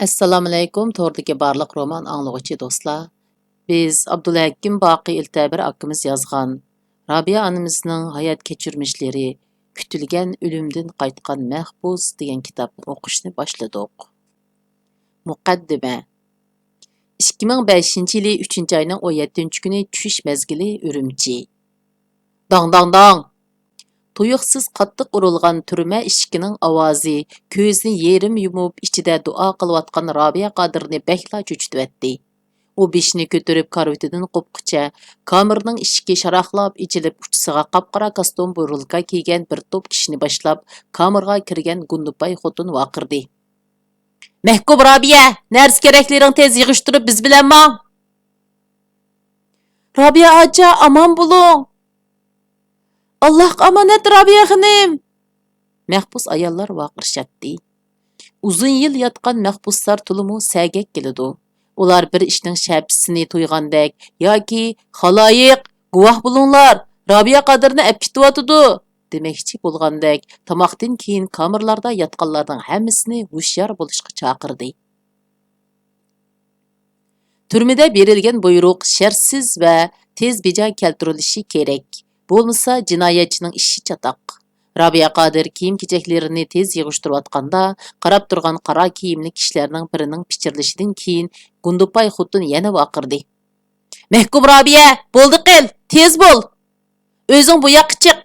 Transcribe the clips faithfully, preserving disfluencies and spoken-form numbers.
ئەسسالامۇئەلەيكۇم، توردىكى بارلىق رومان ئاڭلىغۇچى دوستلار. بىز ئابدۇلھەكىم باقى ئىلتەبىر ئاكىمىز يازغان رابىيە ئانىمىزنىڭ ھايات كەچۈرمىشلىرى، كۈتۈلگەن ئۆلۈمدىن قايتقان مەھبۇس دېگەن كىتابنى ئوقۇشنى باشلىدۇق. مۇقەددىمە. ئىككى مىڭ بەشىنچى يىلى ئۈچىنچى ئاينىڭ ئون يەتتىنچى كۈنى چۈش مەزگىلى ئۈرۈمچى. داڭ، داڭ، داڭ! تۇيۇقسىز قاتتىق ئۇرۇلغان تۈرمە ئىشىكىنىڭ ئاۋازى كۆزىنى يېرىم يۇمۇپ ئىچىدە دۇئا قىلىۋاتقان رابىيە قادىرنى بەكلا چۆچۈتۈۋەتتى. ئۇ بېشىنى كۆتۈرۈپ كارىۋىتىدىن قوپقۇچە، كامېرنىڭ ئىشىكى شاراقلاپ ئېچىلىپ، ئۇچىسىغا قاپقارا كاستيۇم بۇرۇلكا كىيگەن بىر توپ كىشىنى باشلاپ، كامېرغا كىرگەن گۇندىپاي خوتۇن ۋارقىرىدى. مەھكۇم رابىيە، نەرسە كېرەكلىرىڭ تېز يىغىشتۇرۇپ بىز بىلەن ماڭ! رابىيە ئاچا، ئامان بولۇڭ! ئاللاھقا ئامانەت، رابىيە خېنىم! مەھبۇس ئاياللار ۋارقىرىشاتتى. ئۇزۇن يىل ياتقان مەھبۇسلار تولىمۇ سەگەك كېلىدۇ. ئۇلار بىر ئىشنىڭ شەپىسىنى تۇيغاندەك ياكى خالايىق، گۇۋاھ بولۇڭلار، رابىيە قادىرنى ئەپ كېتىۋاتىدۇ دېمەكچى بولغاندەك، تاماقتىن كېيىن كامېرلاردا ياتقانلارنىڭ ھەممىسىنى ھوشيار بولۇشقا چاقىردى. تۈرمىدە بېرىلگەن بۇيرۇق شەرتسىز ۋە تېز بېجا كەلتۈرۈلۈشى كېرەك، بولمىسا جىنايەتچىنىڭ ئىشى چاتاق. رابىيە قادىر كىيىم-كېچەكلىرىنى تېز يىغىشتۇرۇۋاتقاندا، قاراپ تۇرغان قارا كىيىملىك كىشىلەرنىڭ بىرىنىڭ پىچىرلىشىدىن كېيىن گۇندىپاي خوتۇن يەنە ۋارقىرىدى. مەھكۇم رابىيە، بولدى قىل، تېز بول! ئۆزۈڭ بۇ ياققا چىق!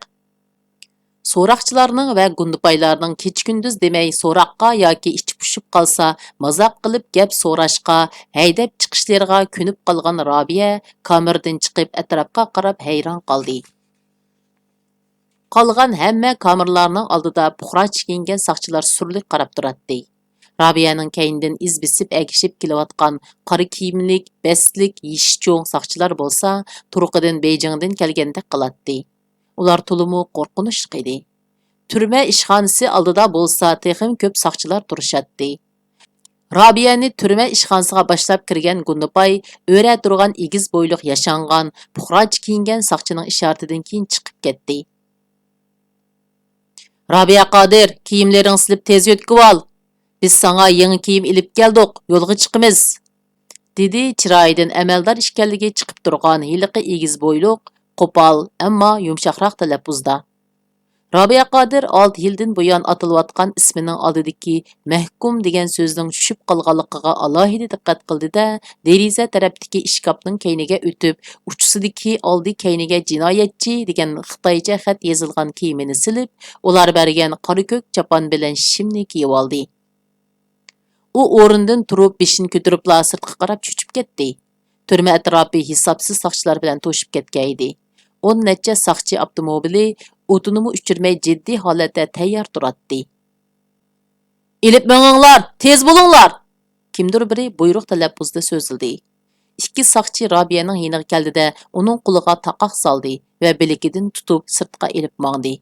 سوراقچىلارنىڭ ۋە گۇندىپايلارنىڭ كېچە-كۈندۈز دېمەي سوراققا ياكى ئىچى پۇشۇپ قالسا مازاق قىلىپ گەپ سوراشقا، ھەيدەپ چىقىشلىرىغا كۆنۈپ قالغان رابىيە كامېردىن چىقىپ ئەتراپقا قاراپ ھەيران قالدى. قالغان ھەممە كامېرلارنىڭ ئالدىدا پۇقراچە كىيىنگەن ساقچىلار سۈرلۈك قاراپ تۇراتتى. رابىيەنىڭ كەينىدىن ئىز بېسىپ ئەگىشىپ كېلىۋاتقان قارا كىيىملىك، بەستلىك، يېشى چوڭ ساقچىلار بولسا تۇرقىدىن بېيجىڭدىن كەلگەندەك قىلاتتى. ئۇلار تولىمۇ قورقۇنچلۇق ئىدى. تۈرمە ئىشخانىسى ئالدىدا بولسا تېخىمۇ كۆپ ساقچىلار تۇرۇشاتتى. رابىيەنى تۈرمە ئىشخانىسىغا باشلاپ كىرگەن گۇندىپاي ئۆرە تۇرغان ئېگىز بويلۇق ياشانغان، پۇقراچە كىيىنگەن ساقچىنىڭ ئىشارىتىدىن كېيىن چىقىپ كەتتى. رابىيە قادىر، كىيىملىرىڭنى سېلىپ تېز يۆتكىۋال! بىز ساڭا يېڭى كىيىم ئېلىپ كەلدۇق، يولغا چىقىمىز! دېدى چىرايىدىن ئەمەلدار ئىكەنلىكى چىقىپ تۇرغان ھېلىقى ئېگىز بويلۇق، قوپال، ئەمما يۇمشاقراق تەلەپپۇزدا. رابىيە قادىر ئالتە يىلدىن بۇيان ئاتىلىۋاتقان ئىسمىنىڭ ئالدىدىكى مەھكۇم دېگەن سۆزنىڭ چۈشۈپ قالغانلىقىغا ئالاھىدە دىققەت قىلدى-دە، دېرىزە تەرەپتىكى ئىشكاپنىڭ كەينىگە ئۆتۈپ، ئۇچىسىدىكى ئالدى كەينىگە جىنايەتچى دېگەن خىتايچە خەت يېزىلغان كىيىمىنى سېلىپ، ئۇلار بەرگەن قارا كۆك چاپان بىلەن شىمنى كىيىۋالدى. ئۇ ئورنىدىن تۇرۇپ، بېشىنى كۆتۈرۈپلا سىرتقا قاراپ چۆچۈپ كەتتى. تۈرمە ئەتراپى ھېسابسىز ساقچىلار بىلەن توشۇپ كەتكەنىدى. ئون نەچچە ساقچى ئاپتوموبىلى ئوتىنىمۇ ئۆچۈرمەي جىددىي ھالەتتە تەييار تۇراتتى. ئېلىپ مېڭىڭلار، تېز بولۇڭلار! كىمدۇر بىرى بۇيرۇق تەلەپپۇزدا سۆزلىدى. ئىككى ساقچى رابىيەنىڭ يېنىغا كەلدى-دە، ئۇنىڭ قولىغا تاقاق سالدى ۋە بىلىكىدىن تۇتۇپ سىرتقا ئېلىپ ماڭدى.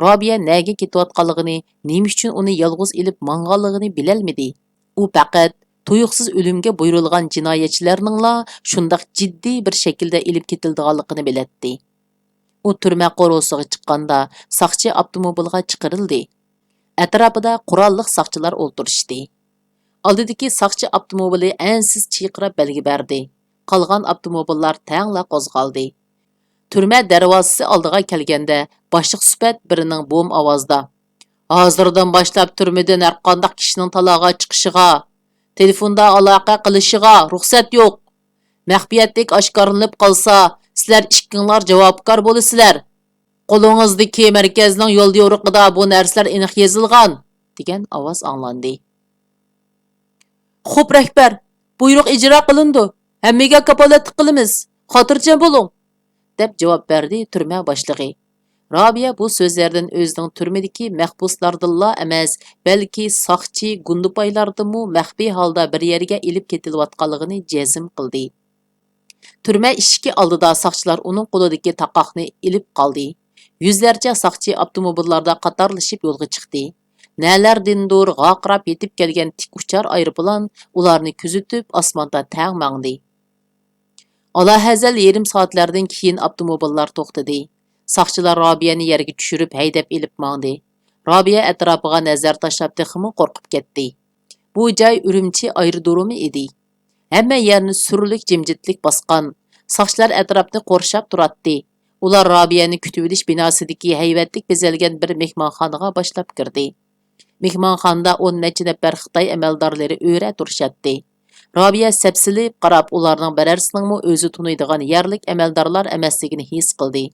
رابىيە نەگە كېتىۋاتقانلىقىنى، نېمە ئۈچۈن ئۇنى يالغۇز ئېلىپ ماڭغانلىقىنى بىلەلمىدى. ئۇ پەقەت تۇيۇقسىز ئۆلۈمگە بۇيرۇلغان جىنايەتچىلەرنىڭلا شۇنداق جىددىي بىر شەكىلدە ئېلىپ كېتىلىدىغانلىقىنى بىلەتتى. ئۇ تۈرمە قورۇسىغا چىققاندا، ساقچى ئاپتوموبىلغا چىقىرىلدى. ئەتراپىدا قوراللىق ساقچىلار ئولتۇرۇشتى. ئالدىدىكى ساقچى ئاپتوموبىلى ئەنسىز چىرقىراپ بەلگە بەردى. قالغان ئاپتوموبىللار تەڭلا قوزغالدى. تۈرمە دەرۋازىسى ئالدىغا كەلگەندە، باشلىق سۈپەت بىرىنىڭ بوم ئاۋازدا، ھازىردىن باشلاپ تۈرمىدىن ھەرقانداق كىشىنىڭ تالاغا چىقىشىغا، تېلېفوندا ئالاقە قىلىشىغا رۇخسەت يوق. مەخپىيەتلىك ئاشكارىلىنىپ قالسا، سىلەر ئىككىڭلار جاۋابكار بولىسىلەر. قولىڭىزدىكى مەركەزنىڭ يوليورۇقىدا بۇ نەرسىلەر ئېنىق يېزىلغان، دېگەن ئاۋاز ئاڭلاندى. خوپ، رەھبەر، بۇيرۇق ئىجرا قىلىنىدۇ. ھەممىگە كاپالەتلىك قىلىمىز. خاتىرجەم بولۇڭ، دەپ جاۋاب بەردى تۈرمە باشلىقى. رابىيە بۇ سۆزلەردىن ئۆزىنىڭ تۈرمىدىكى مەھبۇسلاردىنلا ئەمەس، بەلكى ساقچى، گۇندىپايلاردىنمۇ مەخپىي ھالدا بىر يەرگە ئېلىپ كېتىلىۋاتقانلىقىنى جەزم قىلدى. تۈرمە ئىشىكى ئالدىدا ساقچىلار ئۇنىڭ قولىدىكى تاقاقنى ئېلىپ قالدى. يۈزلەرچە ساقچى ئاپتوموبىللاردا قاتارلىشىپ يولغا چىقتى. نەلەردىندۇر غاقىراپ يېتىپ كەلگەن تىك ئۇچار ئايروپىلان ئۇلارنى كۆزىتىپ ئاسماندا تەڭ ماڭدى. ئالاھەزەل يېرىم سائەتلەردىن كېيىن ئاپتوموبىللار توختىدى. ساقچىلار رابىيەنى يەرگە چۈشۈرۈپ ھەيدەپ ئېلىپ ماڭدى. رابىيە ئەتراپىغا نەزەر تاشلاپ تېخىمۇ قورقۇپ كەتتى. بۇ جاي ئۈرۈمچى ئايرودرومى ئىدى. ھەممە يەرنى سۈرلۈك جىمجىتلىق باسقان. ساقچىلار ئەتراپنى قورشاپ تۇراتتى. ئۇلار رابىيەنى كۈتۈۋېلىش بىناسىدىكى ھەيۋەتلىك بېزەلگەن بىر مېھمانخانىغا باشلاپ كىردى. مېھمانخانىدا ئون نەچچە نەپەر خىتاي ئەمەلدارلىرى ئۆرە تۇرۇشاتتى. رابىيە سەپسېلىپ قاراپ، ئۇلارنىڭ بىرەرسىنىڭمۇ ئۆزى تونۇيدىغان يەرلىك ئەمەلدارلار ئەمەسلىكىنى ھېس قىلدى.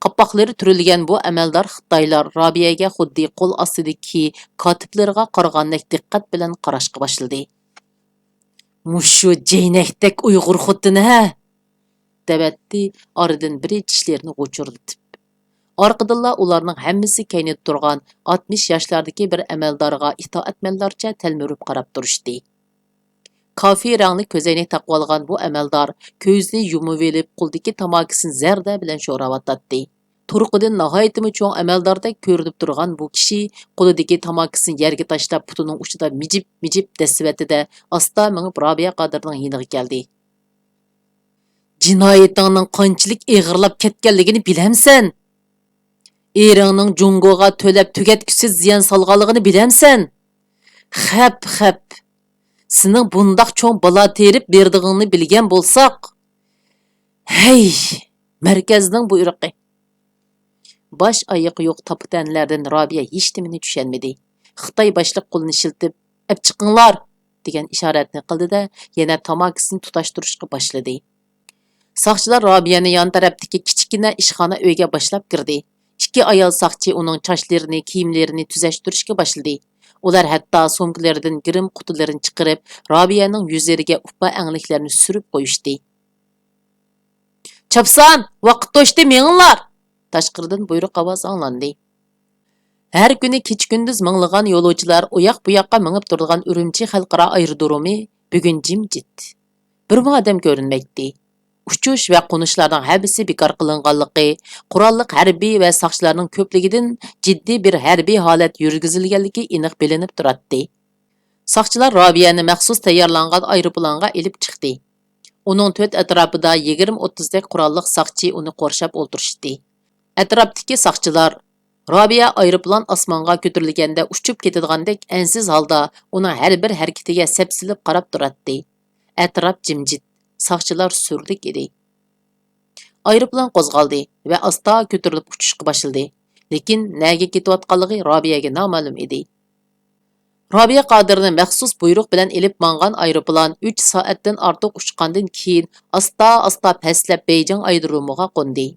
قاپاقلىرى تۈرۈلگەن بۇ ئەمەلدار خىتايلار رابىيەگە خۇددى قول ئاستىدىكى كاتىپلىرىغا قارىغاندەك دىققەت بىلەن قاراشقا باشلىدى. «مۇشۇ جەينەكتەك ئۇيغۇر خوتۇنى ھە!» دەۋەتتى ئارىدىن بىرى چىشلىرىنى غۇچۇرلىتىپ. ئارقىدىنلا ئۇلارنىڭ ھەممىسى كەينىدە تۇرغان ئاتمىش ياشلاردىكى بىر ئەمەلدارغا ئىتائەتمەنلەرچە تەلمۈرۈپ قاراپ تۇرۇشتى. كافىي رەڭلىك كۆزەينەك تاقىۋالغان بۇ ئەمەلدار كۆزىنى يۇمۇۋېلىپ، قولىدىكى تاماكىسىنى زەردە بىلەن شوراۋاتاتتى. تۇرقىدىن ناھايىتىمۇ چوڭ ئەمەلداردەك كۆرۈنۈپ تۇرغان بۇ كىشى قولىدىكى تاماكىسىنى يەرگە تاشلاپ، پۇتىنىڭ ئۇچىدا مىجىپ-مىجىپ دەسسىۋەتتى-دە، ئاستا مېڭىپ رابىيە قادىرنىڭ يېنىغا كەلدى. «جىنايىتىڭنىڭ قانچىلىك ئېغىرلاپ كەتكەنلىكىنى بىلەمسەن؟ ئېرىڭنىڭ جۇڭگوغا تۆلەپ تۈگەتكۈسىز زىيان سالغانلىقىنى بىلەمسەن؟ خەپ، خەپ! سېنىڭ بۇنداق چوڭ بالا تېرىپ بېرىدىغىنىڭنى بىلگەن بولساق، ھەي!» مەركەزنىڭ بۇيرۇقى. باش ئايىقى يوق تاپا-تەنىلەردىن رابىيە ھېچنېمىنى چۈشەنمىدى. خىتاي باشلىق قولىنى شىلتىپ، «ئەپ چىقىڭلار!» دېگەن ئىشارەتنى قىلدى-دە، يەنە تاماكىسىنى تۇتاشتۇرۇشقا باشلىدى. ساقچىلار رابىيەنى يان تەرەپتىكى كىچىككىنە ئىشخانا ئۆيگە باشلاپ كىردى. ئىككى ئايال ساقچى ئۇنىڭ چاچلىرىنى، كىيىملىرىنى تۈزەشتۈرۈشكە باشلىدى. ئۇلار ھەتتا سومكىلىرىدىن گىرىم قۇتىلىرىنى چىقىرىپ، رابىيەنىڭ يۈزلىرىگە ئۇپا ئەڭلىكلەرنى سۈرۈپ قويۇشتى. «چاپسان، ۋاقىت توشتى، مېڭىڭلار!» تاشقىرىدىن بۇيرۇق ئاۋاز ئاڭلاندى. ھەر كۈنى كېچە-كۈندۈز مىڭلىغان يولۇچىلار ئۇياق-بۇياققا مېڭىپ تۇرىدىغان ئۈرۈمچى خەلقئارا ئايرودرومى بۈگۈن جىمجىت. بىرمۇ ئادەم كۆرۈنمەيتتى. ئۇچۇش ۋە قونۇشلارنىڭ ھەممىسى بىكار قىلىنغانلىقى، قوراللىق ھەربىي ۋە ساقچىلارنىڭ كۆپلۈكىدىن جىددىي بىر ھەربىي ھالەت يۈرگۈزۈلگەنلىكى ئېنىق بىلىنىپ تۇراتتى. ساقچىلار رابىيەنى مەخسۇس تەييارلانغان ئايروپىلانغا ئېلىپ چىقتى. ئۇنىڭ تۆت ئەتراپىدا يىگىرمە ئوتتۇزدەك قوراللىق ساقچى ئۇنى قورشاپ ئولتۇرۇشتى. ئەتراپتىكى ساقچىلار رابىيە ئايروپىلان ئاسمانغا كۆتۈرۈلگەندە ئۇچۇپ كېتىدىغاندەك ئەنسىز ھالدا ئۇنىڭ ھەر بىر ھەرىكىتىگە سەپسېلىپ قاراپ تۇراتتى. ئەتراپ جىمجىت، ساقچىلار سۈرلۈك ئىدى. ئايروپىلان قوزغالدى ۋە ئاستا كۆتۈرۈلۈپ ئۇچۇشقا باشلىدى. لېكىن نەگە كېتىۋاتقانلىقى رابىيەگە نامەلۇم ئىدى. رابىيە قادىرنى مەخسۇس بۇيرۇق بىلەن ئېلىپ ماڭغان ئايروپىلان ئۈچ سائەتتىن ئارتۇق ئۇچقاندىن كېيىن ئاستا-ئاستا پەسلەپ بېيجىڭ ئايرودرومىغا قوندى.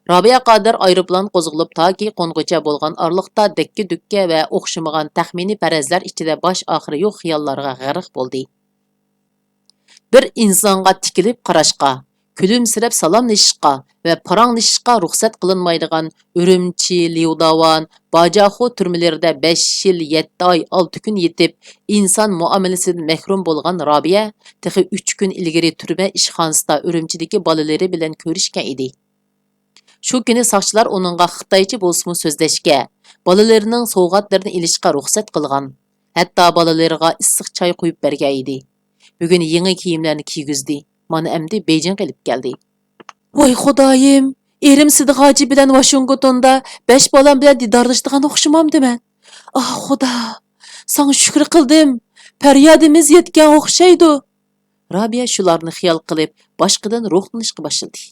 رابىيە قادىر ئايروپىلان قوزغىلىپ تاكى قونغۇچە بولغان ئارىلىقتا دەككە-دۈككە ۋە ئوخشىمىغان تەخمىنىي پەرەزلەر ئىچىدە باش ئاخىرى يوق خىياللارغا غەرق بولدى. بىر ئىنسانغا تىكىلىپ قاراشقا، كۈلۈمسىرەپ سالاملىشىشقا ۋە پاراڭلىشىشقا رۇخسەت قىلىنمايدىغان ئۈرۈمچى، ليۇداۋان، باجاخۇ تۈرمىلىرىدە بەش يىل، يەتتە ئاي، ئالتە كۈن يېتىپ، ئىنسان مۇئامىلىسىدىن مەھرۇم بولغان رابىيە تېخى ئۈچ كۈن ئىلگىرى تۈرمە ئىشخانىسىدا ئۈرۈمچىدىكى بالىلىرى بىلەن كۆرۈشكەن ئىدى. شۇ كۈنى ساقچىلار ئۇنىڭغا خىتايچە بولسىمۇ سۆزلەشكە، بالىلىرىنىڭ سوۋغاتلىرىنى ئېلىشقا رۇخسەت قىلغان. ھەتتا بالىلىرىغا ئىسسىق چاي قۇيۇپ بەرگەن ئىدى. بۈگۈن يېڭى كىيىملەرنى كىيگۈزدى. مانا ئەمدى بېيجىڭغا ئېلىپ كەلدى. ۋاي خۇدايىم! ئېرىم سىدىق ھاجى بىلەن ۋاشىنگتوندا بەش بالام بىلەن دىدارلىشىدىغان ئوخشىمامدىمەن؟ ئاھ خۇدا! ساڭا شۈكرى قىلدىم. پەريادىمىز يەتكەن ئوخشايدۇ. رابىيە شۇلارنى خىيال قىلىپ، باشقىدىن روھلىنىشقا باشلىدى.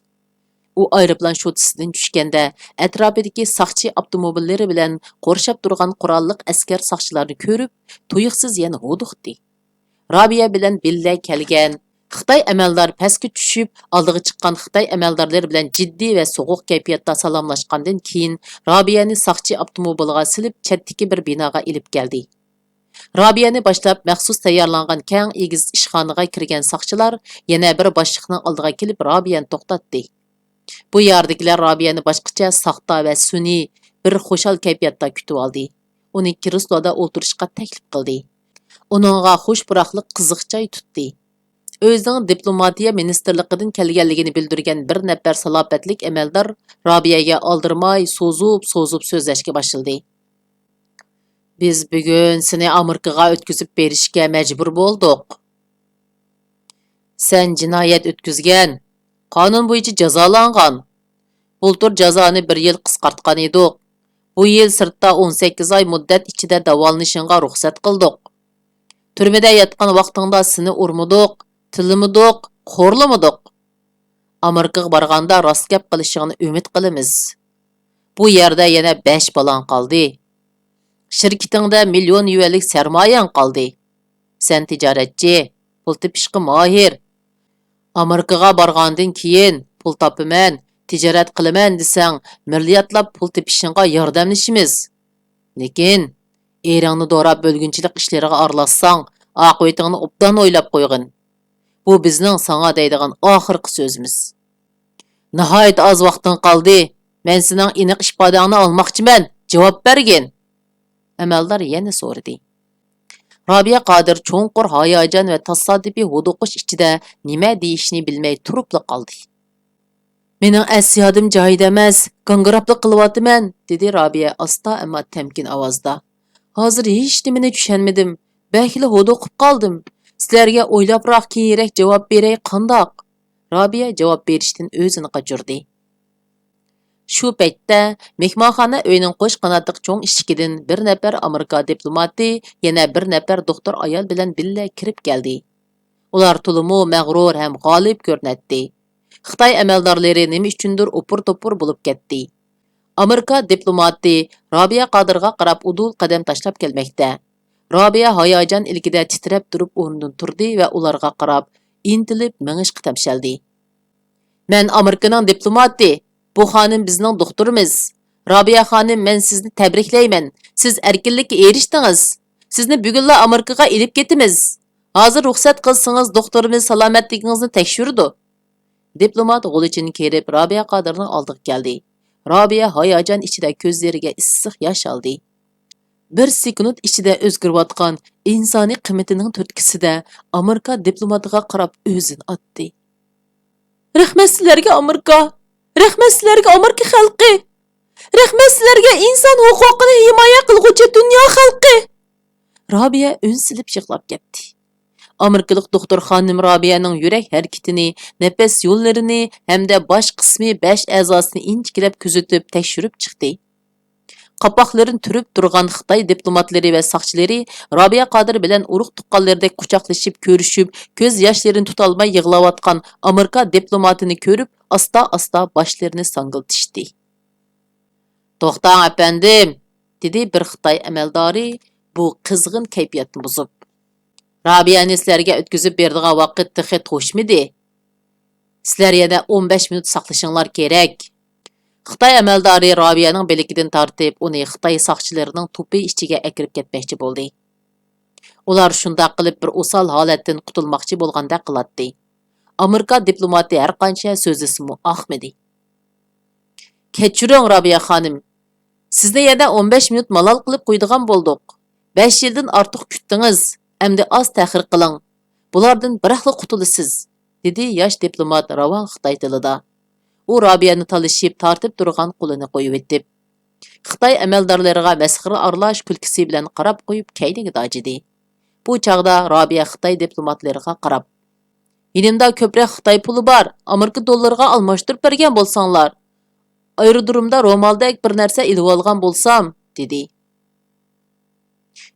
ئۇ ئايروپىلان شوتىسىدىن چۈشكەندە، ئەتراپىدىكى ساقچى ئاپتوموبىللىرى بىلەن قورشاپ تۇرغان قوراللىق ئەسكەر ساقچىلارنى كۆرۈپ، تۇيۇقسىز يەنە ھودۇقتى. رابىيە بىلەن بىللە كەلگەن خىتاي ئەمەلدار پەسكە چۈشۈپ، ئالدىغا چىققان خىتاي ئەمەلدارلىرى بىلەن جىددىي ۋە سوغۇق كەيپىياتتا سالاملاشقاندىن كېيىن، رابىيەنى ساقچى ئاپتوموبىلىغا سېلىپ، چەتتىكى بىر بىناغا ئېلىپ كەلدى. رابىيەنى باشلاپ مەخسۇس تەييارلانغان كەڭ ئېگىز ئىشخانىغا كىرگەن ساقچىلار يەنە بىر باشلىقنىڭ ئالدىغا كېلىپ، رابىيەنى توختاتتى. بۇ يەردىكىلەر رابىيەنى باشقىچە ساختا ۋە سۈنئىي، بىر خۇشال كەيپىياتتا كۈتۈۋالدى. ئۇنى كرېسلودا ئولتۇرۇشقا تەكلىپ قىلدى. ئۇنىڭغا خۇش پۇراقلىق قىزىق چاي تۇتتى. ئۆزىنىڭ دىپلوماتىيە مىنىستىرلىقىدىن كەلگەنلىكىنى بىلدۈرگەن بىر نەپەر سالاپەتلىك ئەمەلدار رابىيەگە ئالدىرىماي سوزۇپ-سوزۇپ سۆزلەشكە باشلىدى. بىز بۈگۈن سېنى ئامېرىكىغا ئۆتكۈزۈپ بېرىشكە مەجبۇر بولدۇق. سەن جىنايەت ئۆتكۈزگەن، قانۇن بويىچە جازالانغان. بۇلتۇر جازانى بىر يىل قىسقارتقان ئىدۇق. بۇ يىل سىرتتا ئون سەككىز ئاي مۇددەت ئىچىدە داۋالىنىشىڭغا رۇخسەت قىلدۇق. تۈرمىدە ياتقان ۋاقتىڭدا سېنى ئۇرمىدۇق، تىللىمىدۇق، خورلىمىدۇق. ئامېرىكىغا بارغاندا راست گەپ قىلىشىڭنى ئۈمىد قىلىمىز. بۇ يەردە يەنە بەش بالاڭ قالدى. شىركىتىڭدە مىليون يۈەنلىك سەرمايەڭ قالدى. سەن تىجارەتچى، پۇل تېپىشقا ماھىر. ئامېرىكىغا بارغاندىن كېيىن پۇل تاپىمەن، تىجارەت قىلىمەن دېسەڭ، مىلياردلاپ پۇل تېپىشىڭغا ياردەملىشىمىز. لېكىن ئېرىڭنى دوراپ بۆلگۈنچىلىك ئىشلىرىغا ئارىلاشساڭ، ئاقىۋىتىڭنى ئوبدان ئويلاپ قويغىن. بۇ بىزنىڭ ساڭا دەيدىغان ئاخىرقى سۆزىمىز. ناھايىتى ئاز ۋاقتىڭ قالدى. مەن سېنىڭ ئېنىق ئىپادەڭنى ئالماقچىمەن. جاۋاب بەرگىن. ئەمەلدار يەنە سورىدى. رابىيە قادىر چوڭقۇر ھاياجان ۋە تاسادىپىي ھودۇقۇش ئىچىدە نېمە دېيىشنى بىلمەي تۇرۇپلا قالدى. مېنىڭ ئەس-يادىم جايىدا ئەمەس، گاڭگىراپلا قىلىۋاتىمەن، دېدى رابىيە ئاستا، ئەمما تەمكىن ئاۋازدا. ھازىر ھېچنېمىنى چۈشەنمىدىم. بەكلا ھودۇقۇپ قالدىم. سىلەرگە ئويلاپراق كېيىنرەك جاۋاب بېرەي، قانداق؟ رابىيە جاۋاب بېرىشتىن ئۆزىنى قاچۇردى. شۇ پەيتتە مېھمانخانا ئۆيىنىڭ قوش قاناتلىق چوڭ ئىشىكىدىن بىر نەپەر ئامېرىكا دىپلوماتى، يەنە بىر نەپەر دوختۇر ئايال بىلەن بىللە كىرىپ كەلدى. ئۇلار تولىمۇ مەغرۇر ھەم غالىب كۆرۈنەتتى. خىتاي ئەمەلدارلىرى نېمە ئۈچۈندۇر ئوپۇر-توپۇر بولۇپ كەتتى. ئامېرىكا دىپلوماتى رابىيە قادىرغا قاراپ ئۇدۇل قەدەم تاشلاپ كەلمەكتە. رابىيە ھاياجان ئىلكىدە تىترەپ تۇرۇپ ئورنىدىن تۇردى ۋە ئۇلارغا قاراپ ئىنتىلىپ مېڭىشقا تەمشەلدى. مەن ئامېرىكىنىڭ دىپلوماتى. بۇ خانىم بىزنىڭ دوختۇرىمىز. رابىيە خانىم، مەن سىزنى تەبرىكلەيمەن. سىز ئەركىنلىككە ئېرىشتىڭىز. سىزنى بۈگۈنلا ئامېرىكىغا ئېلىپ كېتىمىز. ھازىر رۇخسەت قىلسىڭىز، دوختۇرىمىز سالامەتلىكىڭىزنى تەكشۈرىدۇ. دىپلومات غۇلىچىنى كىرىپ، رابىيە قادىرنىڭ ئالدىغا كەلدى. رابىيە ھاياجان ئىچىدە كۆزلىرىگە ئىسسىق ياش ئالدى. بىر سېكۇنت ئىچىدە ئۆزگىرىۋاتقان ئىنسانىي قىممىتىنىڭ تۈرتكىسىدە ئامېرىكا دىپلوماتىغا قاراپ ئۆزىنى ئاتتى. رەھمەت سىلەرگە، ئامېرىكا! رەھمەت سىلەرگە، ئامېرىكا خەلقى! رەھمەت سىلەرگە، ئىنسان ھوقۇقىنى ھىمايە قىلغۇچى دۇنيا خەلقى! رابىيە ئۈن سېلىپ يىغلاپ كەتتى. ئامېرىكىلىق دوختۇر خانىم رابىيەنىڭ يۈرەك ھەرىكىتىنى، نەپەس يوللىرىنى ھەمدە باش قىسمى، بەش ئەزاسىنى ئىنچىكىلەپ كۆزىتىپ، تەكشۈرۈپ چىقتى. قاپاقلىرىنى تۈرۈپ تۇرغان خىتاي دىپلوماتلىرى ۋە ساقچىلىرى رابىيە قادىر بىلەن ئۇرۇق-تۇغقانلىرىدەك قۇچاقلىشىپ كۆرۈشۈپ، كۆز ياشلىرىنى تۇتالماي يىغلاۋاتقان ئامېرىكا دىپلوماتىنى كۆرۈپ، ئاستا-ئاستا باشلىرىنى ساڭگىلىتىشتى. توختاڭ، ئەپەندىم، دېدى بىر خىتاي ئەمەلدارى بۇ قىزغىن كەيپىياتنى بۇزۇپ. رابىيەنى سىلەرگە ئۆتكۈزۈپ بېرىدىغان ۋاقىت تېخى توشمىدى. سىلەر يەنە ئون بەش مىنۇت ساقلىشىڭلار كېرەك. خىتاي ئەمەلدارى رابىيەنىڭ بىلىكىدىن تارتىپ، ئۇنى خىتاي ساقچىلىرىنىڭ توپى ئىچىگە ئەكىرىپ كەتمەكچى بولدى. ئۇلار شۇنداق قىلىپ بىر ئوسال ھالەتتىن قۇتۇلماقچى بولغاندەك قىلاتتى. ئامېرىكا دىپلوماتى ھەرقانچە سۆزلىسىمۇ ئاقمىدى. كەچۈرۈڭ، رابىيە خانىم. سىزنى يەنە ئون بەش مىنۇت مالال قىلىپ قويىدىغان بولدۇق. بەش يىلدىن ئارتۇق كۈتتىڭىز. ئەمدى ئاز تەخىر قىلىڭ. بۇلاردىن بىراقلا قۇتۇلىسىز، دېدى ياش دىپلومات راۋان خىتاي تىلىدا. ئۇ رابىيەنى تالىشىپ تارتىپ تۇرغان قولىنى قويۇۋېتىپ، خىتاي ئەمەلدارلىرىغا مەسخىرە ئارىلاش كۈلكىسى بىلەن قاراپ قويۇپ، كەينىگە داجىدى. بۇ چاغدا رابىيە خىتاي دىپلوماتلىرىغا قاراپ، يېنىمدا كۆپرەك خىتاي پۇلى بار، ئامېرىكا دوللىرىغا ئالماشتۇرۇپ بەرگەن بولساڭلار، ئايرودرومدا رومالدەك بىر نەرسە ئېلىۋالغان بولسام، دېدى.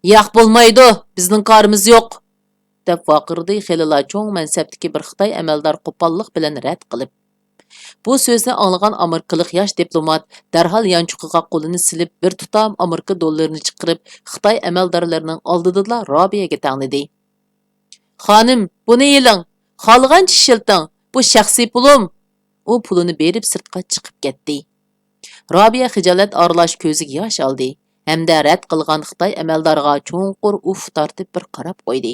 ياق، بولمايدۇ، بىزنىڭ كارىمىز يوق، دەپ ۋارقىرىدى خېلىلا چوڭ مەنسەپتىكى بىر خىتاي ئەمەلدار قوپاللىق بىلەن رەت قىلىپ. بۇ سۆزنى ئاڭلىغان ئامېرىكىلىق ياش دىپلومات دەرھال يانچۇقىغا قولىنى سېلىپ، بىر تۇتام ئامېرىكا دوللىرىنى چىقىرىپ، خىتاي ئەمەلدارلىرىنىڭ ئالدىدىلا رابىيەگە تەڭلىدى. خانىم، بۇنى ئېلىڭ، خالىغانچە ئىشلىتىڭ، بۇ شەخسىي پۇلۇم. ئۇ پۇلىنى بېرىپ سىرتقا چىقىپ كەتتى. رابىيە خىجالەت ئارىلاش كۆزىگە ياش ئالدى ھەمدە رەت قىلغان خىتاي ئەمەلدارىغا چوڭقۇر ئۇھ تارتىپ بىر قاراپ قويدى.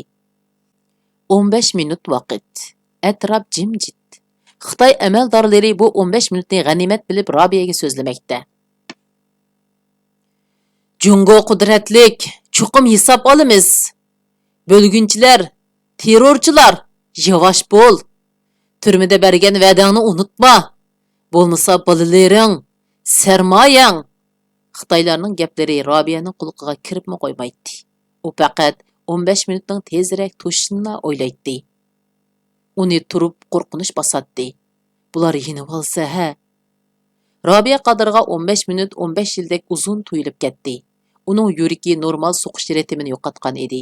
ئون بەش مىنۇت ۋاقىت. ئەتراپ جىمجىت. خىتاي ئەمەلدارلىرى بۇ ئون بەش مىنۇتنى غەنىيمەت بىلىپ رابىيەگە سۆزلىمەكتە. جۇڭگو قۇدرەتلىك، چوقۇم ھېساب ئالىمىز. بۆلگۈنچىلەر، تېررورچىلار، ياۋاش بول. تۈرمىدە بەرگەن ۋەدەڭنى ئۇنتۇما. بولمىسا بالىلىرىڭ، سەرمايەڭ. خىتايلارنىڭ گەپلىرى رابىيەنىڭ قۇلىقىغا كىرىپمۇ قويمايتتى. ئۇ پەقەت ئون بەش مىنۇتنىڭ تېزرەك توشۇشىنىلا ئويلايتتى. ئۇنى تۇرۇپ قورقۇنچ باساتتى. بۇلار يېنىۋالسا ھە؟ رابىيە قادىرغا ئون بەش مىنۇت ئون بەش يىلدەك ئۇزۇن تۇيۇلۇپ كەتتى. ئۇنىڭ يۈرىكى نورمال سوقۇش رىتىمىنى يوقاتقان ئىدى.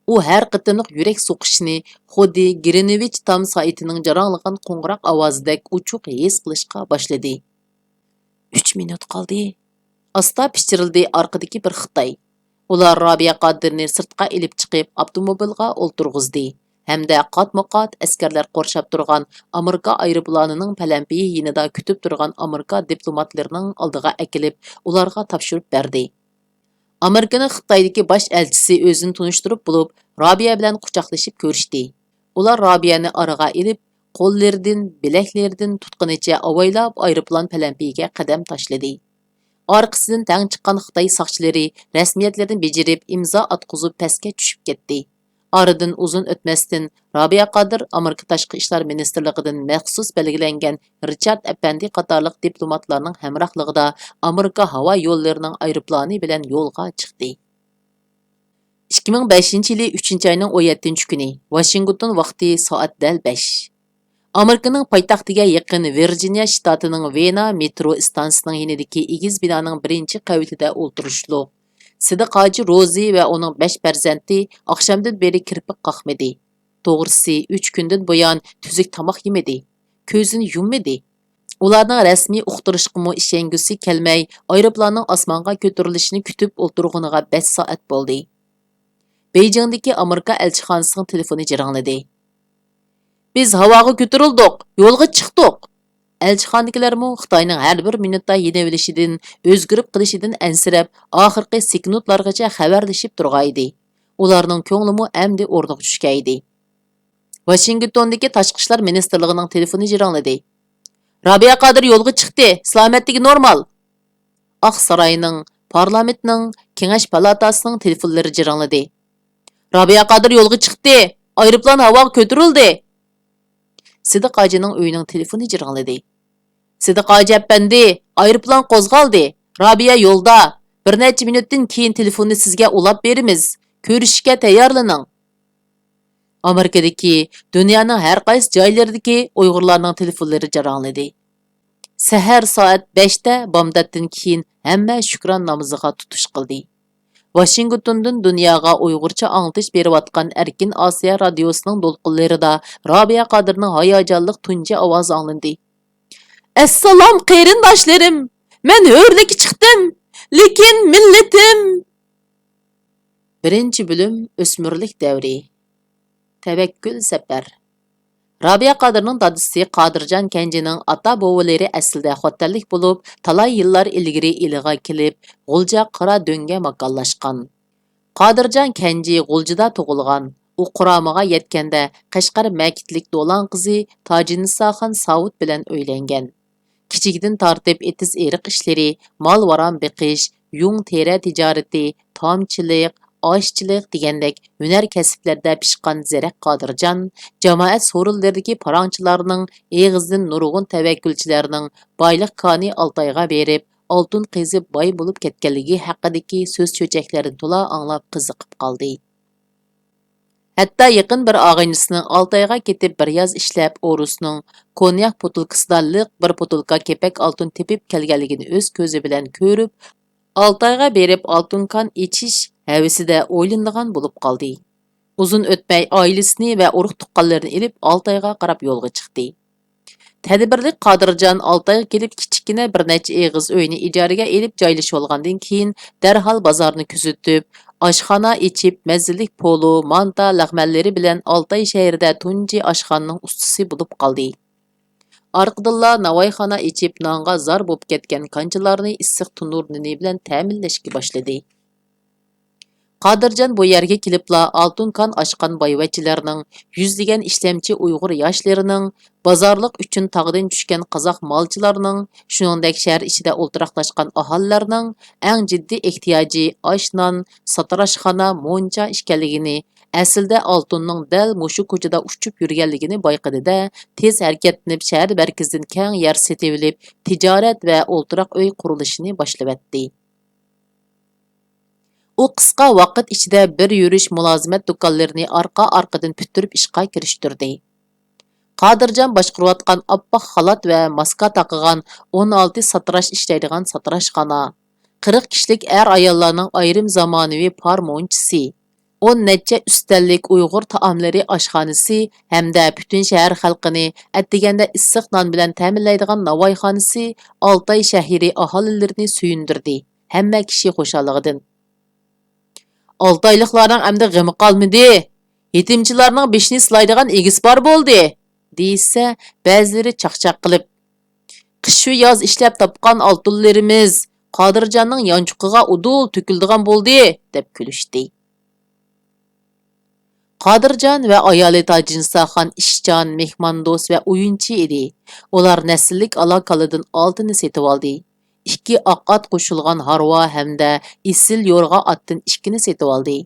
ئۇ ھەر قېتىملىق يۈرەك سوقۇشىنى خۇددى گرىنۋىچ تام سائىتىنىڭ جاراڭلىغان قوڭغۇراق ئاۋازىدەك ئوچۇق ھېس قىلىشقا باشلىدى. ئۈچ مىنۇت قالدى. ئاستا پىچىرلىدى ئارقىدىكى بىر خىتاي. ئۇلار رابىيە قادىرنى سىرتقا ئېلىپ چىقىپ، ئاپتوموبىلغا ئولتۇرغۇزدى ھەمدە قاتمۇ قات ئەسكەرلەر قورشاپ تۇرغان ئامېرىكا ئايروپىلانىنىڭ پەلەمپىيى يېنىدا كۈتۈپ تۇرغان ئامېرىكا دىپلوماتلىرىنىڭ ئالدىغا ئەكېلىپ، ئۇلارغا تاپشۇرۇپ بەردى. ئامېرىكىنىڭ خىتايدىكى باش ئەلچىسى ئۆزىنى تونۇشتۇرۇپ بولۇپ، رابىيە بىلەن قۇچاقلىشىپ كۆرۈشتى. ئۇلار رابىيەنى ئارىغا ئېلىپ، قوللىرىدىن، بىلەكلىرىدىن تۇتقىنىچە ئاۋايلاپ ئايروپىلان پەلەمپىيىگە قەدەم تاشلىدى. ئارقىسىدىن تەڭ چىققان خىتاي ساقچىلىرى رەسمىيەتلىرىنى بېجىرىپ، ئىمزا ئاتقۇزۇپ پەسكە چۈشۈپ كەتتى. ئارىدىن ئۇزۇن ئۆتمەستىن، رابىيە قادىر ئامېرىكا تاشقى ئىشلار مىنىستىرلىقىدىن مەخسۇس بەلگىلەنگەن رىچارد ئەپەندى قاتارلىق دىپلوماتلارنىڭ ھەمراھلىقىدا ئامېرىكا ھاۋا يوللىرىنىڭ ئايروپىلانى بىلەن يولغا چىقتى. ئىككى مىڭ بەشىنچى يىلى ئۈچىنچى ئاينىڭ ئون يەتتىنچى كۈنى، ۋاشىنگتون ۋاقتى سائەت دەل بەش. ئامېرىكىنىڭ پايتەختىگە يېقىن ۋىرجىنىيە شتاتىنىڭ ۋېنا مېترو ئىستانسىسىنىڭ يېنىدىكى ئېگىز بىنانىڭ بىرىنچى قەۋىتىدە ئولتۇرۇشلۇق سىدىق ھاجى روزى ۋە ئۇنىڭ بەش پەرزەنتى ئاخشامدىن بېرى كىرپىك قاقمىدى. توغرىسى، ئۈچ كۈندىن بۇيان تۈزۈك تاماق يېمىدى، كۆزىنى يۇممىدى. ئۇلارنىڭ رەسمىي ئۇقتۇرۇشقىمۇ ئىشەنگۈسى كەلمەي، ئايروپىلاننىڭ ئاسمانغا كۆتۈرۈلۈشىنى كۈتۈپ ئولتۇرغىنىغا بەش سائەت بولدى. بېيجىڭدىكى ئامېرىكا ئەلچىخانىسىنىڭ تېلېفونى جىرىڭلىدى. بىز ھاۋاغا كۆتۈرۈلدۇق، يولغا چىقتۇق! ئەلچىخانىدىكىلەرمۇ خىتاينىڭ ھەر بىر مىنۇتتا يېنىۋېلىشىدىن، ئۆزگىرىپ قېلىشىدىن ئەنسىرەپ، ئاخىرقى سېكۇنتلارغىچە خەۋەرلىشىپ تۇرغانىدى. ئۇلارنىڭ كۆڭلىمۇ ئەمدى ئورنىغا چۈشكەنىدى. ۋاشىنگتوندىكى تاشقى ئىشلار مىنىستىرلىقىنىڭ تېلېفونى جىرىڭلىدى. رابىيە قادىر يولغا چىقتى، سالامەتلىكى نورمال! ئاق ساراينىڭ، پارلامېنتنىڭ، كېڭەش پالاتاسىنىڭ تېلېفونلىرى جىرىڭلىدى. رابىيە قادىر يولغا چىقتى، ئايروپىلان ھاۋاغا كۆتۈرۈلدى! سىدىق ھاجىنىڭ ئۆيىنىڭ تېلېفونى جىرىڭلىدى. سىدىق ھاجى ئەپەندى، ئايروپىلان قوزغالدى، رابىيە يولدا، بىر نەچچە مىنۇتتىن كېيىن تېلېفوننى سىزگە ئۇلاپ بېرىمىز، كۆرۈشۈشكە تەييارلىنىڭ! ئامېرىكىدىكى، دۇنيانىڭ ھەر قايسى جايلىرىدىكى ئۇيغۇرلارنىڭ تېلېفونلىرى جاراڭلىدى. سەھەر سائەت بەشتە بامداتتىن كېيىن ھەممە شۈكران نامىزىغا تۇتۇش قىلدى. ۋاشىنگتوندىن دۇنياغا ئۇيغۇرچە ئاڭلىتىش بېرىۋاتقان ئەركىن ئاسىيا رادىيوسىنىڭ دولقۇنلىرىدا رابىيە قادىرنىڭ ھاياجانلىق تۇنجى ئاۋازى ئاڭلاندى. ئەسسالام، قېرىنداشلىرىم! مەن ھۆرلۈككە چىقتىم، لېكىن مىللىتىم! بىرىنچى بۆلۈم، ئۆسمۈرلۈك دەۋرى. تەۋەككۈل سەپەر. رابىيە قادىرنىڭ دادىسى قادىرجان كەنجىنىڭ ئاتا-بوۋىلىرى ئەسلىدە خوتەنلىك بولۇپ، تالاي يىللار ئىلگىرى ئىلىغا كېلىپ، غۇلجا قارا دۆڭگە ماكانلاشقان. قادىرجان كەنجى غۇلجىدا تۇغۇلغان. ئۇ قۇرامىغا يەتكەندە، قەشقەر مەكىتلىك دولان قىزى تاجىنىساخان ساۋۇت بىلەن ئۆيلەنگەن. كىچىكىدىن تارتىپ ئېتىز-ئېرىق ئىشلىرى، مال-ۋاران بېقىش، يۇڭ-تېرە تىجارىتى، تامچىلىق، ئاشچىلىق دېگەندەك ھۈنەر كەسىپلەردە پىشقان زېرەك قادىرجان جامائەت سورۇنلىرىدىكى پاراڭچىلارنىڭ ئېغىزىدىن نۇرغۇن تەۋەككۈلچىلەرنىڭ بايلىق كانى ئالتايغا بېرىپ، ئالتۇن قېزىپ باي بولۇپ كەتكەنلىكى ھەققىدىكى سۆز-چۆچەكلەردىن تولا ئاڭلاپ قىزىقىپ قالدى. ھەتتا يېقىن بىر ئاغىنىسىنىڭ ئالتايغا كېتىپ بىر ياز ئىشلەپ، ئورۇسنىڭ كونياك پوتۇلكىسىدا لىق بىر پوتۇلكا كېپەك ئالتۇن تېپىپ كەلگەنلىكىنى ئۆز كۆزى بىلەن كۆرۈپ، ئالتايغا بېرىپ ئالتۇن كان ئېچىش ھەۋىسىدە ئويلىنىدىغان بولۇپ قالدى. ئۇزۇن ئۆتمەي ئائىلىسىنى ۋە ئۇرۇق-تۇغقانلىرىنى ئېلىپ ئالتايغا قاراپ يولغا چىقتى. تەدبىرلىك قادىرجان ئالتايغا كېلىپ، كىچىككىنە بىر نەچچە ئېغىز ئۆينى ئىجارىگە ئېلىپ جايلىشىۋالغاندىن كېيىن، دەرھال بازارنى كۆزىتىپ، ئاشخانا ئېچىپ، مەززىلىك پولۇ، مانتا، لەغمەنلىرى بىلەن ئالتاي شەھىرىدە تۇنجى ئاشخانىنىڭ ئۇستىسى بولۇپ قالدى. ئارقىدىنلا ناۋايخانا ئېچىپ، نانغا زار بولۇپ كەتكەن كانچىلارنى ئىسسىق تونۇر نېنى بىلەن تەمىنلەشكە باشلىدى. قادىرجان بۇ يەرگە كېلىپلا ئالتۇن كان ئاچقان بايۋەچچىلەرنىڭ، يۈزلىگەن ئىشلەمچى ئۇيغۇر ياشلىرىنىڭ، بازارلىق ئۈچۈن تاغدىن چۈشكەن قازاق مالچىلارنىڭ، شۇنىڭدەك شەھەر ئىچىدە ئولتۇراقلاشقان ئاھالىلەرنىڭ ئەڭ جىددىي ئېھتىياجى ئاش-نان، ساتىراشخانا، مونچا ئىكەنلىكىنى، ئەسلىدە ئالتۇننىڭ دەل مۇشۇ كوچىدا ئۇچۇپ يۈرگەنلىكىنى بايقىدى-دە، تېز ھەرىكەتلىنىپ شەھەر مەركىزىدىن كەڭ يەر سېتىۋېلىپ، تىجارەت ۋە ئولتۇراق ئۆي قۇرۇلۇشىنى باشلىۋەتتى. ئۇ قىسقا ۋاقىت ئىچىدە بىر يۈرۈش مۇلازىمەت دۇكانلىرىنى ئارقا-ئارقىدىن پۈتتۈرۈپ ئىشقا كىرىشتۈردى. قادىرجان باشقۇرۇۋاتقان ئاپئاق خالات ۋە ماسكا تاقىغان ئون ئالتە ساتىراش ئىشلەيدىغان ساتىراشخانا، قىرىق كىشىلىك ئەر-ئاياللارنىڭ ئايرىم زامانىۋى پار مونچىسى، ئون نەچچە ئۈستەللىك ئۇيغۇر تائاملىرى ئاشخانىسى ھەمدە پۈتۈن شەھەر خەلقىنى ئەتىگەندە ئىسسىق نان بىلەن تەمىنلەيدىغان ناۋايخانىسى ئالتاي شەھىرى ئاھالىلىرىنى سۆيۈندۈردى. ھەممە كىشى خۇشاللىقىدىن، «ئالتايلىقلارنىڭ ئەمدى غېمى قالمىدى. يېتىمچىلارنىڭ بېشىنى سىلايدىغان ئىگىسى بار بولدى» دېيىشسە، بەزىلىرى چاقچاق قىلىپ، «قىش-ياز ئىشلەپ تاپقان ئالتۇنلىرىمىز قادىرجاننىڭ يانچۇقىغا ئۇدۇل تۆكۈلىدىغان بولدى» دەپ كۈلۈشتى. قادىرجان ۋە ئايالى تاجىنساخان ئىشچان، مېھماندوست ۋە ئويۇنچى ئىدى. ئۇلار نەسىللىك ئالا-كالىدىن ئالتىنى سېتىۋالدى. ئىككى ئاق ئات قوشۇلغان ھارۋا ھەمدە ئېسىل يورغا ئاتتىن ئىككىنى سېتىۋالدى.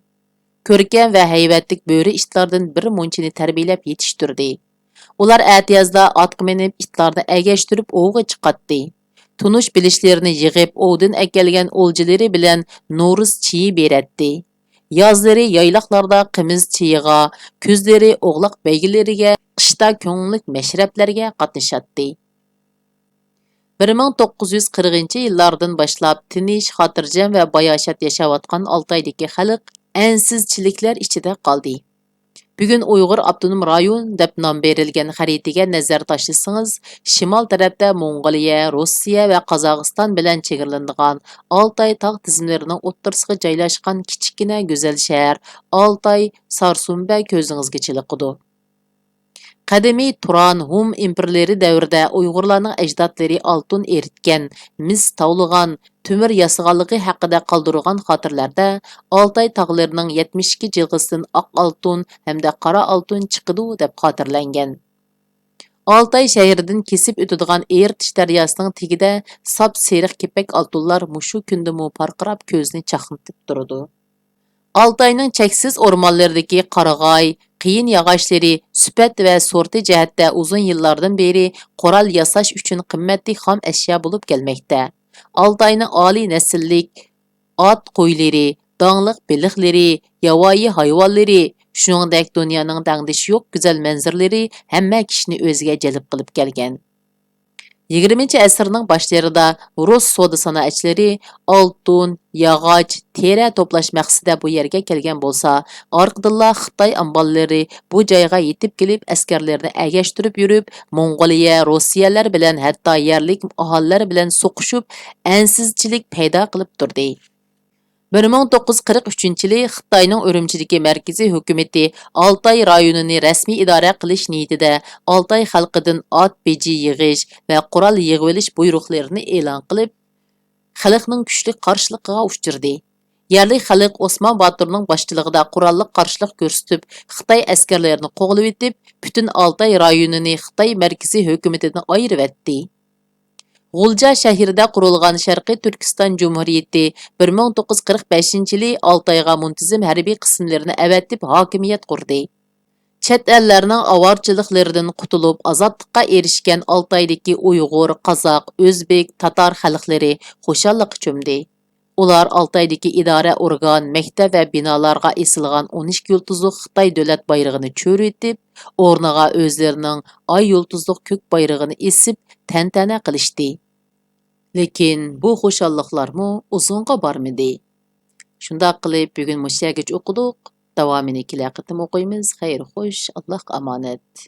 كۆركەم ۋە ھەيۋەتلىك بۆرە ئىتلاردىن بىر مۇنچىنى تەربىيەلەپ يېتىشتۈردى. ئۇلار ئەتىيازدا ئاتقا مىنىپ، ئىتلارنى ئەگەشتۈرۈپ ئوۋغا چىقاتتى. تونۇش-بىلىشلىرىنى يىغىپ، ئوۋدىن ئەكەلگەن ئولجىلىرى بىلەن نورۇز چېيى بېرەتتى. يازلىرى يايلاقلاردا قىمىز چېيىغا، كۈزلىرى ئوغلاق بەيگىلىرىگە، قىشتا كۆڭۈللۈك مەشرەپلەرگە قاتنىشاتتى. بىر مىڭ توققۇز يۈز قىرىقىنچى يىللاردىن باشلاپ تىنچ، خاتىرجەم ۋە باياشات ياشاۋاتقان ئالتايدىكى خەلق ئەنسىزچىلىكلەر ئىچىدە قالدى. بۈگۈن ئۇيغۇر ئاپتونوم رايون دەپ نام بېرىلگەن خەرىتىگە نەزەر تاشلىسىڭىز، شىمال تەرەپتە موڭغۇلىيە، روسىيە ۋە قازاقىستان بىلەن چېگرىلىنىدىغان ئالتاي تاغ تىزمىلىرىنىڭ ئوتتۇرىسىغا جايلاشقان كىچىككىنە گۈزەل شەھەر ئالتاي سارسۇمبە كۆزىڭىزگە چېلىقىدۇ. قەدىمىي تۇران، ھۇم ئىمپېرىيىلىرى دەۋرىدە ئۇيغۇرلارنىڭ ئەجدادلىرى ئالتۇن ئېرىتكەن، مىس تاۋلىغان، تۆمۈر ياسىغانلىقى ھەققىدە قالدۇرۇلغان خاتىرىلەردە ئالتاي تاغلىرىنىڭ يەتمىش ئىككى جىلغىسىدىن ئاق ئالتۇن ھەمدە قارا ئالتۇن چىقىدۇ، دەپ خاتىرىلەنگەن. ئالتاي شەھىرىدىن كېسىپ ئۆتىدىغان ئېرتىش دەرياسىنىڭ تېگىدە ساپسېرىق كېپەك ئالتۇنلار مۇشۇ كۈندىمۇ پارقىراپ كۆزنى چاقنىتىپ تۇرىدۇ. ئالتاينىڭ چەكسىز ئورمانلىرىدىكى قارىغاي، قېيىن ياغاچلىرى سۈپەت ۋە سورتى جەھەتتە ئۇزۇن يىللاردىن بېرى قورال ياساش ئۈچۈن قىممەتلىك خام ئەشيا بولۇپ كەلمەكتە. ئالتاينىڭ ئالىي نەسىللىك ئات قويلىرى، داڭلىق بېلىقلىرى، ياۋايى ھايۋانلىرى، شۇنىڭدەك دۇنيانىڭ تەڭدىشى يوق گۈزەل مەنزىرىلىرى ھەممە كىشىنى ئۆزىگە جەلپ قىلىپ كەلگەن. يىگىرمىنچى ئەسىرنىڭ باشلىرىدا رۇس سودا سانائەتچىلىرى ئالتۇن، ياغاچ، تېرە توپلاش مەقسىتىدە بۇ يەرگە كەلگەن بولسا، ئارقىدىنلا خىتاي ئامباللىرى بۇ جايغا يېتىپ كېلىپ، ئەسكەرلىرىنى ئەگەشتۈرۈپ يۈرۈپ، موڭغۇلىيە، روسىيەلەر بىلەن، ھەتتا يەرلىك ئاھالىلەر بىلەن سوقۇشۇپ، ئەنسىزچىلىك پەيدا قىلىپ تۇردى. بىر مىڭ توققۇز يۈز قىرىق ئۈچىنچى يىلى خىتاينىڭ ئۈرۈمچىدىكى مەركىزىي ھۆكۈمىتى ئالتاي رايونىنى رەسمىي ئىدارە قىلىش نىيىتىدە ئالتاي خەلقىدىن ئات بېجى يىغىش ۋە قورال يىغىۋېلىش بۇيرۇقلىرىنى ئېلان قىلىپ، خەلقنىڭ كۈچلۈك قارشىلىقىغا ئۇچرىدى. يەرلىك خەلق ئوسمان باتۇرنىڭ باشچىلىقىدا قوراللىق قارشىلىق كۆرسىتىپ، خىتاي ئەسكەرلىرىنى قوغلىۋېتىپ، پۈتۈن ئالتاي رايونىنى خىتاي مەركىزىي ھۆكۈمىتىدىن ئايرىۋەتتى. غۇلجا شەھىرىدە قۇرۇلغان شەرقىي تۈركىستان جۇمھۇرىيىتى بىر مىڭ توققۇز يۈز قىرىق بەشىنچى يىلى ئالتايغا مۇنتىزىم ھەربىي قىسىملىرىنى ئەۋەتىپ ھاكىمىيەت قۇردى. چەت ئەللەرنىڭ ئاۋارىچىلىكلىرىدىن قۇتۇلۇپ، ئازادلىققا ئېرىشكەن ئالتايدىكى ئۇيغۇر، قازاق، ئۆزبېك، تاتار خەلقلىرى خۇشاللىققا چۆمدى. ئۇلار ئالتايدىكى ئىدارە ئورگان، مەكتەپ ۋە بىنالارغا ئېسىلغان ئون ئىككى يۇلتۇزلۇق خىتاي دۆلەت بايرىغىنى چۆرۈۋېتىپ، ئورنىغا ئۆزلىرىنىڭ ئاي يۇلتۇزلۇق كۆك بايرىغىنى ئېسىپ، تەنتەنە قىلىشتى. لېكىن بۇ خۇشاللىقلارمۇ ئۇزۇنغا بارمىدى. شۇنداق قىلىپ، بۈگۈن مۇشۇ يەرگىچە ئوقۇدۇق. داۋامىنى كېلەر قېتىم ئوقۇيمىز. خەير خوش، ئاللاھقا ئامانەت.